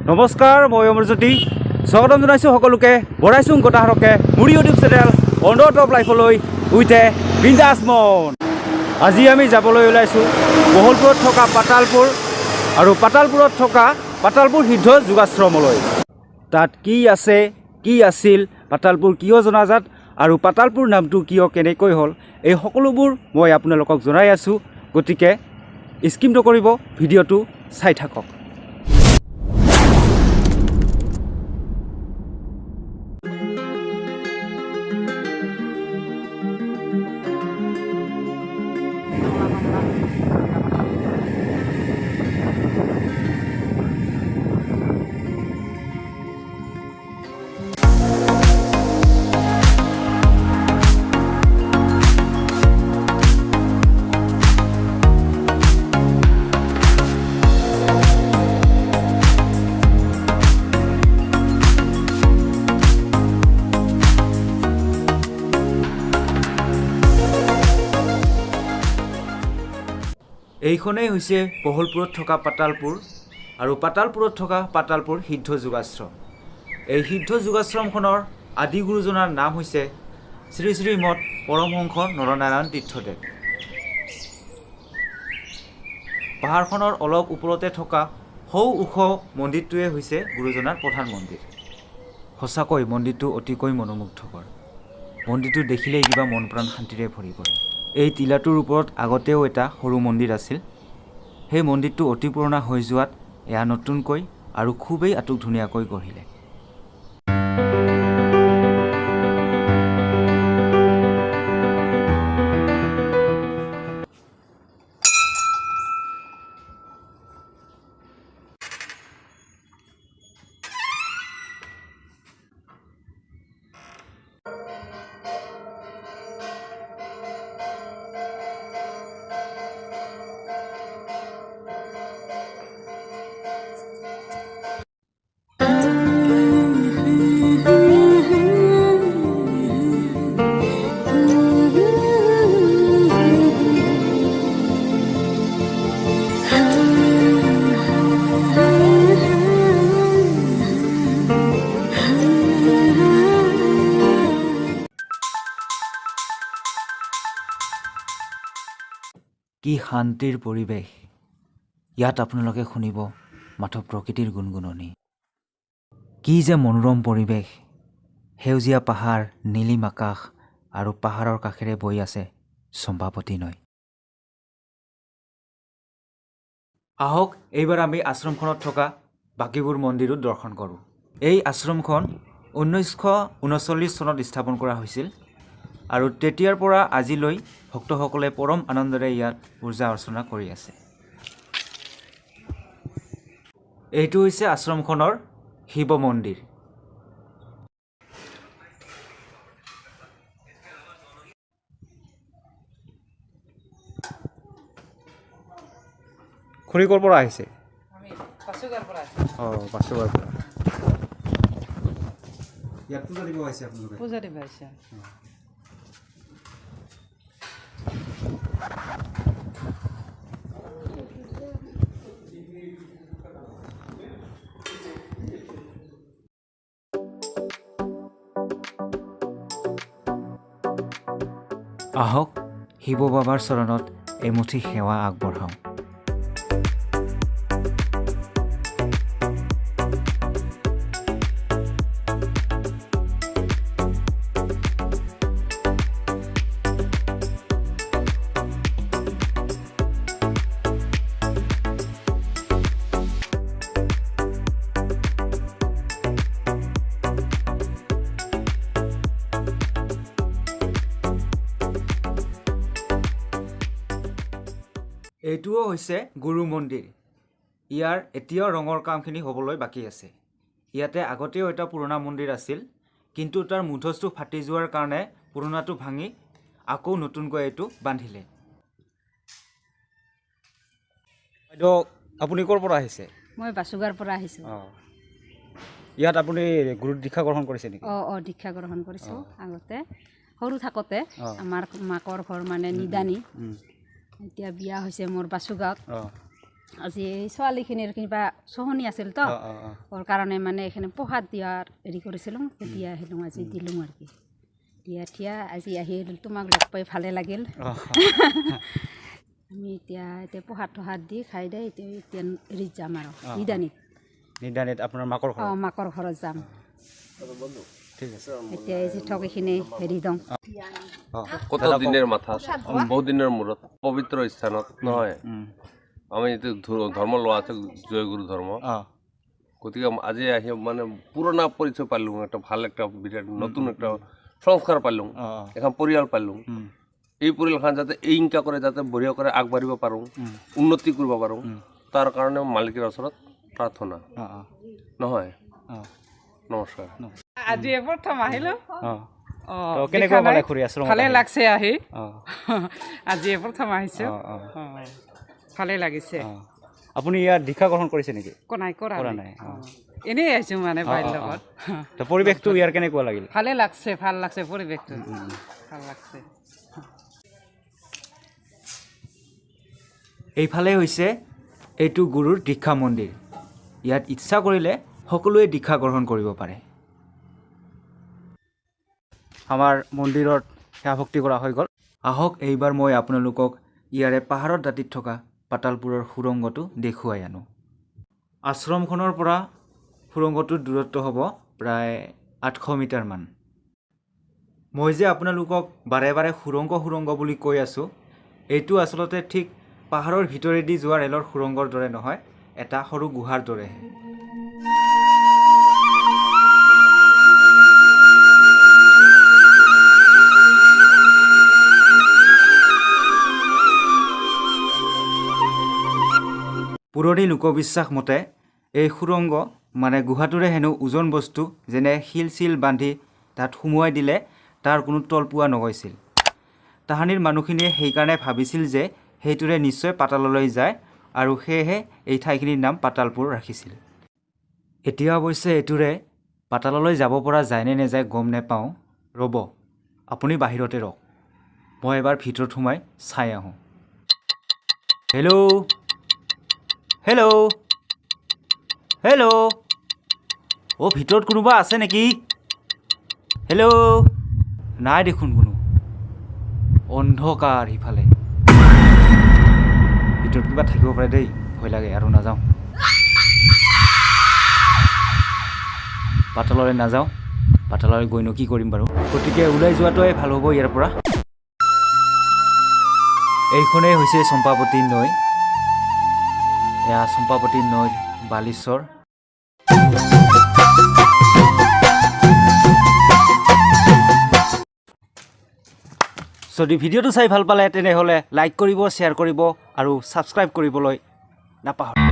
নমস্কাৰ, মই অমৰজ্যোতি স্বাগতম জনাইছোঁ সকলোকে বঢ়াইছোঁ গোটাহৰকে মোৰ YouTube channel on the top লাইফলৈ উইথ এ বিন্দাছ মন। আজি আমি যাবলৈ ওলাইছোঁ বহলপুৰত থকা পাতালপুৰ আৰু পাতালপুৰত থকা পাতালপুৰ সিদ্ধ যোগাশ্ৰমলৈ। তাত কি আছে, কি আছিল, পাতালপুৰ কিয় জনাজাত আৰু পাতালপুৰ নামটো কিয় কেনেকৈ হ'ল, এই সকলোবোৰ মই আপোনালোকক জনাই আছোঁ। গতিকে স্কিপ নকৰিব, ভিডিঅ'টো চাই থাকক। এইখনেই হৈছে বহলপুৰত থকা পাতালপুৰ আৰু পাতালপুৰত থকা পাতালপুৰ সিদ্ধ যোগাশ্ৰম। এই সিদ্ধ যোগাশ্ৰমখনৰ আদি গুৰুজনাৰ নাম হৈছে শ্ৰী শ্ৰীমৎ পৰমহংস নৰনাৰায়ণ তীৰ্থদেৱ। পাহাৰখনৰ অলপ ওপৰতে থকা সৌ ওখ মন্দিৰটোৱে হৈছে গুৰুজনাৰ প্ৰধান মন্দিৰ। সঁচাকৈ মন্দিৰটো অতিকৈ মনোমুগ্ধকৰ। মন্দিৰটো দেখিলেই কিবা মন প্ৰাণ শান্তিৰে ভৰি পৰে। এই টিলাটোৰ ওপৰত আগতেও এটা সৰু মন্দিৰ আছিল। সেই মন্দিৰটো অতি পুৰণা হৈ যোৱাত এয়া নতুনকৈ আৰু খুবেই আটক ধুনীয়াকৈ গঢ়িলে। কি শান্তিৰ পৰিৱেশ! ইয়াত আপোনালোকে শুনিব মাথো প্ৰকৃতিৰ গুণগুণনি। কি যে মনোৰম পৰিৱেশ! সেউজীয়া পাহাৰ, নীলিম আকাশ আৰু পাহাৰৰ কাষেৰে বৈ আছে চম্পাৱতী নৈ। আহক এইবাৰ আমি আশ্ৰমখনত থকা বাকীবোৰ মন্দিৰো দৰ্শন কৰোঁ। এই আশ্ৰমখন 1939 চনত স্থাপন কৰা হৈছিল আৰু তেতিয়াৰ পৰা আজিলৈ ভক্তসকলে পৰম আনন্দেৰে ইয়াত পূজা অৰ্চনা কৰি আছে। এইটো হৈছে আশ্ৰমখনৰ শিৱ মন্দিৰ। খুৰী ক'ৰ পৰা আহিছে? অঁ, বাচুগাঁৱৰ পৰা। ইয়াত পূজা দিব আহিছে আপোনালোকে? পূজা দিব আহিছে। আহক শিৱ বাবাৰ চৰণত এমুঠি সেৱা আগবঢ়াওঁ। এইটোও হৈছে গুৰু মন্দিৰ। ইয়াৰ এতিয়াও ৰঙৰ কামখিনি হ'বলৈ বাকী আছে। ইয়াতে আগতেও এটা পুৰণা মন্দিৰ আছিল, কিন্তু তাৰ মুধচটো ফাটি যোৱাৰ কাৰণে পুৰণাটো ভাঙি আকৌ নতুনকৈ এইটো বান্ধিলে। বাইদেউ, আপুনি ক'ৰ পৰা আহিছে? মই বাচুগাঁৱৰ পৰা আহিছোঁ। অঁ, ইয়াত আপুনি গুৰু দীক্ষা গ্ৰহণ কৰিছে নেকি? অঁ অঁ, দীক্ষা গ্ৰহণ কৰিছোঁ। আগতে সৰু থাকোঁতে আমাৰ মাকৰ ঘৰ মানে নিদানি। এতিয়া বিয়া হৈছে মোৰ বাচুগাঁৱত। আজি এই ছোৱালীখিনিৰ কিবা চহনি আছিল তো, অঁ অঁ অঁ ওৰ কাৰণে মানে এইখিনি প্ৰসাদ দিয়াৰ হেৰি কৰিছিলোঁ, তেতিয়া আহিলোঁ আজি দিলোঁ আৰু কি। দিয়া থিয়া আজি আহি তোমাক লগ পাই ভালে লাগিল। অঁ আমি এতিয়া এতিয়া প্ৰসাদ থসাদ দি খাই দে এতিয়া এতিয়া হেৰিত যাম আৰু নিদানিত। নিদানিত আপোনাৰ মাকৰ ঘৰত? অঁ, মাকৰ ঘৰত যাম। ঠিক আছে। এতিয়া এই জেঠক এইখিনি হেৰি দিওঁ। অঁ কত দিনেৰ মাথা, বহুত দিনৰ মূৰত পবিত্ৰ স্থানত নহয়, আমি এইটো ধৰ্ম লোৱা আছে, জয়গুৰু ধৰ্ম। অঁ গতিকে আজি আহি মানে পুৰণা পৰিচয় পালোঁ, একটা ভাল একটা বিৰাট নতুন একটা সংস্কাৰ পালোঁ, অঁ এখন পৰিয়াল পালোঁ। এই পৰিয়ালখন যাতে ইনকা কৰে, যাতে বঢ়িয়া কৰে আগবাঢ়িব পাৰোঁ, উন্নতি কৰিব পাৰোঁ, তাৰ কাৰণে মালিকৰ ওচৰত প্ৰাৰ্থনা। অঁ অঁ নহয়। অঁ নমস্কাৰ। আজি প্ৰথম আহিলোঁ। অঁ অঁ তো কেনেকুৱা দেখা পালে নাই। খুৰী আশ্ৰমত ভালে আহি? লাগছে আহি। অঁ আজি প্ৰথম আহিছোঁ। অঁ অঁ অঁ, ভালে লাগিছে। অঁ, আপুনি ইয়াত দীক্ষা গ্ৰহণ কৰিছে নেকি? নাই, কৰা কৰা নাই। নাই, অঁ। অঁ, এনেই আহিছোঁ মানে বাৰীৰ লগত। তো পৰিৱেশটো ইয়াৰ কেনেকুৱা লাগিল? ভালে লাগছে, ভাল লাগছে, পৰিৱেশটো ভাল লাগছে। এইফালে হৈছে এইটো গুৰুৰ দীক্ষা মন্দিৰ। ইয়াত ইচ্ছা কৰিলে সকলোৱে দীক্ষা গ্ৰহণ কৰিব পাৰে। আমাৰ মন্দিৰত সেৱা ভক্তি কৰা হৈ গ'ল। আহক এইবাৰ মই আপোনালোকক ইয়াৰে পাহাৰৰ দাঁতিত থকা পাতালপুৰৰ সুৰংগটো দেখুৱাই আনো। আশ্ৰমখনৰ পৰা সুৰংগটোৰ দূৰত্ব হ'ব প্ৰায় 800 মিটাৰমান। মই যে আপোনালোকক বাৰে বাৰে সুৰংগ সুৰংগ বুলি কৈ আছোঁ, এইটো আচলতে ঠিক পাহাৰৰ ভিতৰেদি যোৱা ৰেলৰ সুৰংগৰ দৰে নহয়, এটা সৰু গুহাৰ দৰেহে। পুৰণি লোকবিশ্বাস মতে এই সুৰংগ মানে গুহাটোৰে হেনো ওজন বস্তু যেনে শিল চিল বান্ধি তাত সুমুৱাই দিলে তাৰ কোনো তল পোৱা নগৈছিল। তাহানিৰ মানুহখিনিয়ে সেইকাৰণে ভাবিছিল যে সেইটোৰে নিশ্চয় পাতাললৈ যায় আৰু সেয়েহে এই ঠাইখিনিৰ নাম পাতালপুৰ ৰাখিছিল। এতিয়া অৱশ্যে এইটোৰে পাতাললৈ যাব পৰা যায় নে নাযায় গম নেপাওঁ। ৰ'ব, আপুনি বাহিৰতে ৰওক, মই এবাৰ ভিতৰত সোমাই চাই আহোঁ। হেল্ল' হেল্ল' হেল্ল', অ' ভিতৰত কোনোবা আছে নেকি? হেল্ল', নাই দেখোন কোনো। অন্ধকাৰ ইফালে, ভিতৰত কিবা থাকিব পাৰে দেই, ভয় লাগে আৰু নাযাওঁ। পাতাললৈ নাযাওঁ, পাতাললৈ গৈনো কি কৰিম বাৰু, গতিকে ওলাই যোৱাটোৱে ভাল হ'ব ইয়াৰ পৰা। এইখনেই হৈছে চম্পাৱতী নৈ। এয়া চম্পাৱতী নৈৰ বালিচৰ। যদি ভিডিঅ'টো চাই ভাল পালে তেনেহ'লে লাইক কৰিব, শ্বেয়াৰ কৰিব আৰু ছাবস্ক্ৰাইব কৰিবলৈ নাপাহৰিব।